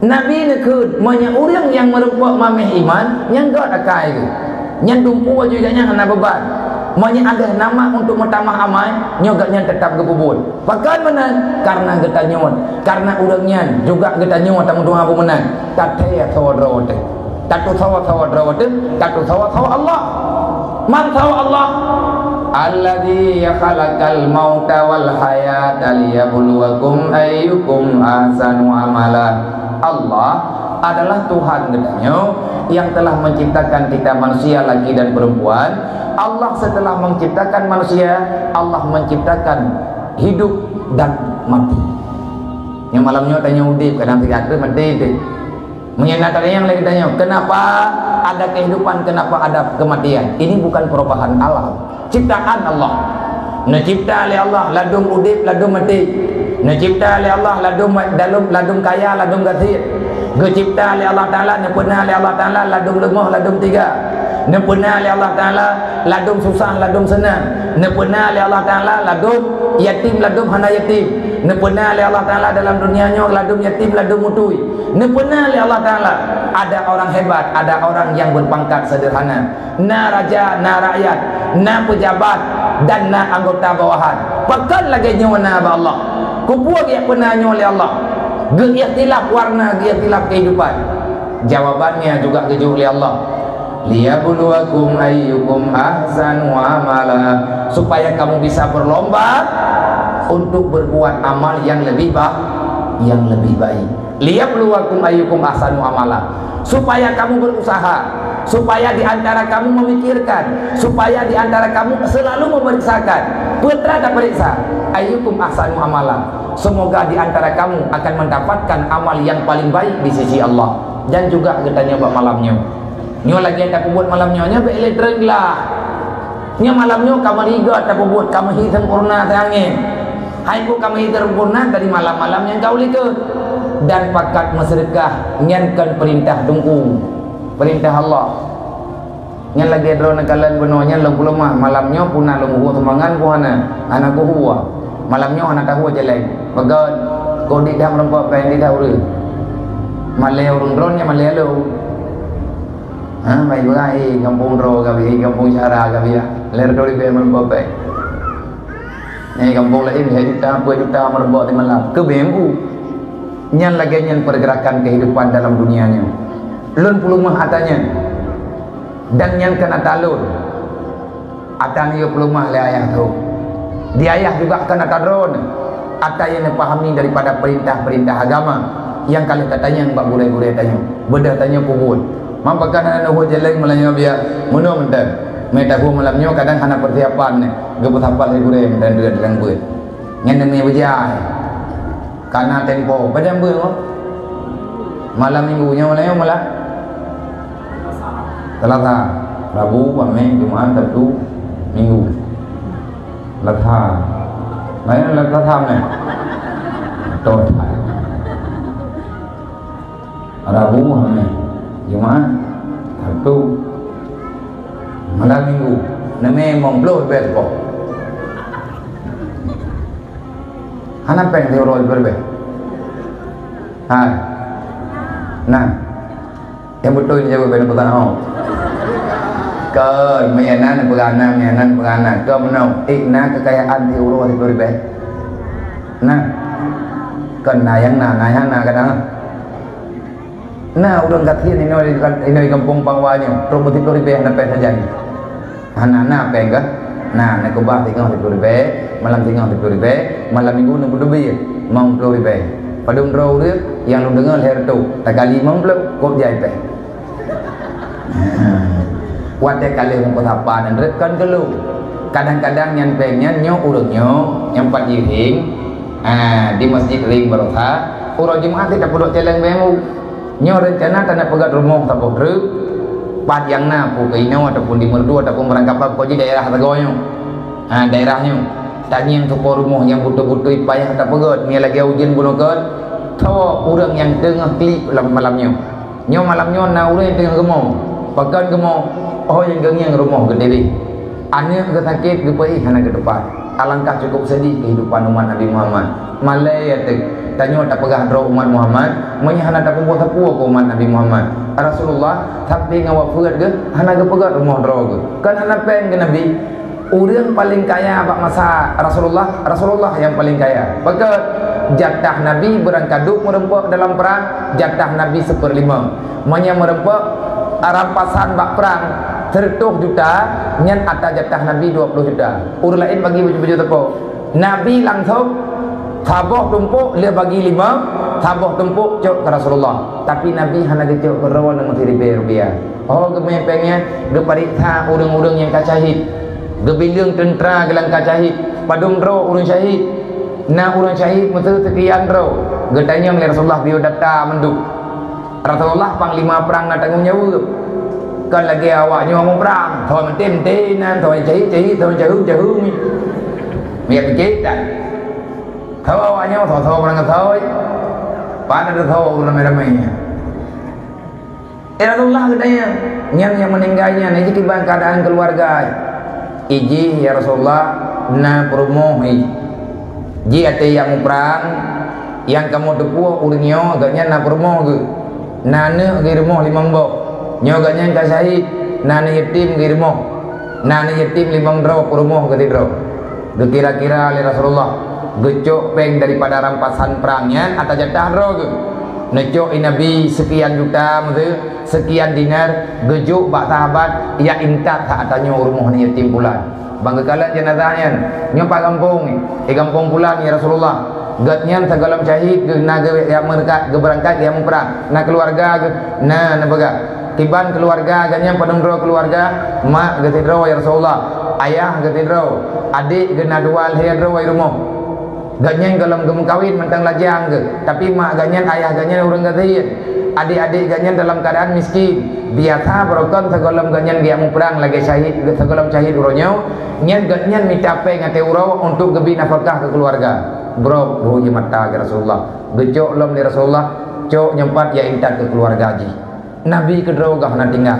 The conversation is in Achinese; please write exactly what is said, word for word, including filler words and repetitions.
Nabi neukheun, meunyoe ureuëng nyang meurumpok mameh iman, nyan göt akai geuh. Nyan dumpeue aju gobnyan hana beuban. Meunyoe ada nama untuk meutamah amai, nyoe gobnyan teutap geupeubuet. Pakon meunan? Karena geutanyoe, karena ureuëng nyan juga geutanyoe tameudoa beumeunang. Tathée sawa droe teuh. Tatusoe sawa droe teuh, tatusoe sawa Allah. Man sawa Allah? Alladzi khalaqal mauta wal hayata liyabluwakum ayyukum ahsanu amala. Allah adalah Tuhan geutanyoe yang telah menciptakan kita manusia laki dan perempuan. Allah setelah menciptakan manusia, Allah menciptakan hidup dan mati. Nyang malam nyoe tanyoe udeb, kadang siat teuk maté teuh. Meunyoe na tanyong lé geutanyoe, kenapa ada kehidupan, kenapa ada kematian? Ini bukan perubahan alam, ciptaan Allah. Neucipta lé Allah ladum udeb, ladum maté. Neucipta lé Allah ladum ma-, dalum, ladum kaya, ladum gasien. Geucipta lé Allah Taala, neupeuna lé Allah Taala ladum leumoh, ladum tiga. Neupeuna lé Allah Taala ladum susah, ladum seunang. Neupeuna lé Allah Taala ladum yatim, ladum hana yatim. Neupeuna lé Allah Taala dalam dunia nyoe ladum yatim, ladum utui. Neupeuna lé Allah Taala, ada orang hebat, ada orang yang berpangkat sederhana, na raja, na rakyat, na pejabat, dan na anggota bawahan. Pakon lagée nyoe na bak Allah? Keupeue geupeuna nyoe lé Allah? Geuikhtilaf warna, geuikhtilaf kehidupan. Jawabannya juga geujok lé Allah. Liyabluwakum ayyukum ahsanu amala, supaya kamu bisa berlomba untuk berbuat amal yang lebih ba-, yang lebih baik. Liyabluwakum ayyukum ahsanu amala, supaya kamu berusaha, supaya di antara kamu memikirkan, supaya di antara kamu selalu memeriksakan. Peue teuma taperiksa? Ayyukum ahsanu amala. Semoga di antara kamu akan mendapatkan amal yang paling baik di sisi Allah. Dan juga geutanyoe bak malam nyoe. Nyoe lagée tapeubuet malam nyoe, nyoe bék lé treun glah. Nyoe malam nyoe ka meurigat tapeubuet, ka meuhi sempurna siangén. Hai peue ka meuhi sempurna dari malam-malam nyang ka u likot. Dan pakat meuseudeukah nyan kon peurintah Teungku, peurintah Allah. Nyan lagée droeneuh kalon bunoe nyan lôn peuleumah, malam nyoe puna lôn huwa seumangan pun hana, hana kuhuwa. Malam nyoe hana tahuwa jaleng. Peugöt, kok di dam rumpok kain di dam ureuëng. Malée ureuëng droeneuh nyan malée lôn. Ha, baik beurah, eh, gampông droe gabe, eh, gampông syara gabe, ya. Lhèe reutôh ribèe meureumpok bèe. Eh, gampông laén lhèe juta, dua juta meureumpok di malam. Keu bèe u. Nyan lagèe nyan pergerakan kehidupan dalam dunia nyoe. Lôn peuleumah ata nyan. Dan nyan keunan ata lôn. Ata nyoe peuleumah lé ayah teuh. Di ayah juga keunan ata droeneuh. Ata nyang neupahami daripada peurintah-peurintah agama nyang ka lheueh tatanyong bak gurèe-gurèe tanyoe. Beudôh tanyoe peubuet. Maka hana neuhôi jaleng malam nyoe biya meunoe mantong. Meuet tahu malam nyoe kadang hana persiapan nyoe. Geupeusapat lé gurèe mantong deuek dalam beuet. Nyan neumè beujai. Kana tempo. Padam beuet nyoe? Malam minggu nyoe malam nyoe malam Selasa, Rabu, Kamis, Jumat, Sabtu, Minggu. Selasa. Lain Selasa mè? Toh. Rabu, Kamis, Jumat, Sabtu, malam Minggu. Neumè limong ploh ribèe seupôt. Hana pèng siuroe ribèe. Hai. Nah. Nyang beutôi jaweueb bèk neupeutanyoe. Kon, meunan peurana, meunan peurana. Kon meunoe, ék na keukayaan siuroe siploh ribèe? Na. Kon na nyang na, na nyang na kadang. Na ureueng gasien inoe, inoe di gampông Pawa nyoe, trok beusiploh ribèe hana pèng sajan. Hana na pèng kah? Na, na keubah singoh siploh ribèe, malam singoh siploh ribèe, malam Minggu neupeudubi, limong ploh ribèe. Padum droe ureueng nyang lôn deungoe lhèe reutôh, takali limong ploh, kok jai pèng. Watèe ka lheueh meupeusapa nyan rot kon keu lôn. Kadang-kadang nyan pèng nyan nyoe ureueng nyoe nyang pat jiréng, ah, di Masjid Ring Baroesa, uroe Jumat teuh tapeudok céléng bèe mu. Nyoe reuncana taneuk peugöt rumoh saboh treuk, pat nyang na, peue keu inoe ataupun di Meureudu ataupun barangkapeue, pokok jih daerah sagoe nyoe. Ha, daerah nyoe. Tangieng tupo rumoh nyang beutôi-beutôi payah tapeugöt, meunyo lagèe ujeuen bunoe kon, tho ureueng nyang teungoh klik lam malam nyoe. Nyoe malam nyoe na ureueng nyang teungoh geumo. Pakon geumo? Oh, nyang geungieng rumoh geuteubiet. Aneuk geusakét, geupeuéh hana geuteupat. Alangkah cukup sedih kehidupan umat Nabi Muhammad. Malèe ya teuk. Tanyoe tapeugah droe umat Muhammad, meunyoe hana tapeubuet sapeue keu umat Nabi Muhammad. Rasulullah sampai ngon wafeuet geuh hana geupeugöt rumoh droe geuh. Kan hana péng keu Nabi. Ureuëng paléng kaya bak masa Rasulullah, Rasulullah nyang paléng kaya. Pakon? Jatah Nabi beurangkaduek meureumpok dalam prang, jatah Nabi seupeurlima. Meunyoe meureumpok rampasan bak prang seratus juta, nyan ata jatah Nabi dua puluh juta. Ureuëng laén bagi baju-baju teupok. Nabi langsong saboh tumpuk lheueh bagi lima, saboh tumpuk cok keu Rasulullah. Tapi Nabi hana geucok keudroe limong siribèe rupiah. Oh, geumè péng nyan, geupareksa ureuëng-ureuëng nyang ka syahid. Geubileung teuntra geulang ka syahid. Padum droe ureuëng syahid? Na ureuëng syahid meuseu seukian droe. Geutanyong lé Rasulullah, geuyue data mandum. Rasulullah panglima prang na tanggong jaweueb. Kon lagèe awak nyoe muprang, soe meuntèe-meuntèe nan, soe syahid-syahid, soe caheueng-caheueng. Miet pike tan. Soe awak nyoe, soe-soe ureuëng soe. Pada soe ureuëng ramé-ramé nyan. Eh, Rasulullah geutanyong, nyan nyang meuninggai nyan, ijih kiban keuadaan keuluwarga. Ijih, ya Rasulullah, na peurumoh i. Jih até jak muprang, nyang kamoe teupeue ureuëng nyoe gobnyan na peurumoh geuh. Na aneuëk geuh rumoh limong boh. Nyoe gobnyan ka syahid, na aneuëk yatim geuh rumoh. Na aneuëk yatim limong droe, peurumoh geuh sidroe. Geukira-kira lé Rasulullah, geucok péng daripada rampasan prang nyan ata jatah droe geuh. Neucok i Nabi seukian juta meuseu, seukian dinar, geujok bak sahabat, jak intat that tanyoe rumoh aneuëk yatim pulan. Ban geukalon jeunazah nyan, nyoe pat gampông, eh, gampông pulan, ya Rasulullah. Gobnyan sigohlom syahid geuh na geuh jak meurangkat, geubeurangkat jak muprang. Na keuluwarga geuh? Na, neupeugah. Kiban keuluwarga gobnyan, padum droe keuluwarga? Mak geuh sidroe, ya Rasulullah. Ayah geuh sidroe. Adék geuh na dua lhèe droe i rumoh. Gobnyan gohlom geumeukawen mantong lajang geuh, tapi mak gobnyan, ayah gobnyan ureuëng gasien. Adék-adék gobnyan dalam keuadaan miskin. Biasa barokon sigohlom gobnyan geujak muprang lagèe syahid, sigohlom syahid uroe nyoe, nyan gobnyan mita péng até uroe untuk geubri nafakah keu keuluwarga. Brok, rhue jeumata keu Rasulullah. Geucok lom lé Rasulullah, cok nyoe pat jak intat keu keuluwarga jih. Nabi keudroe geuh hana tinggai.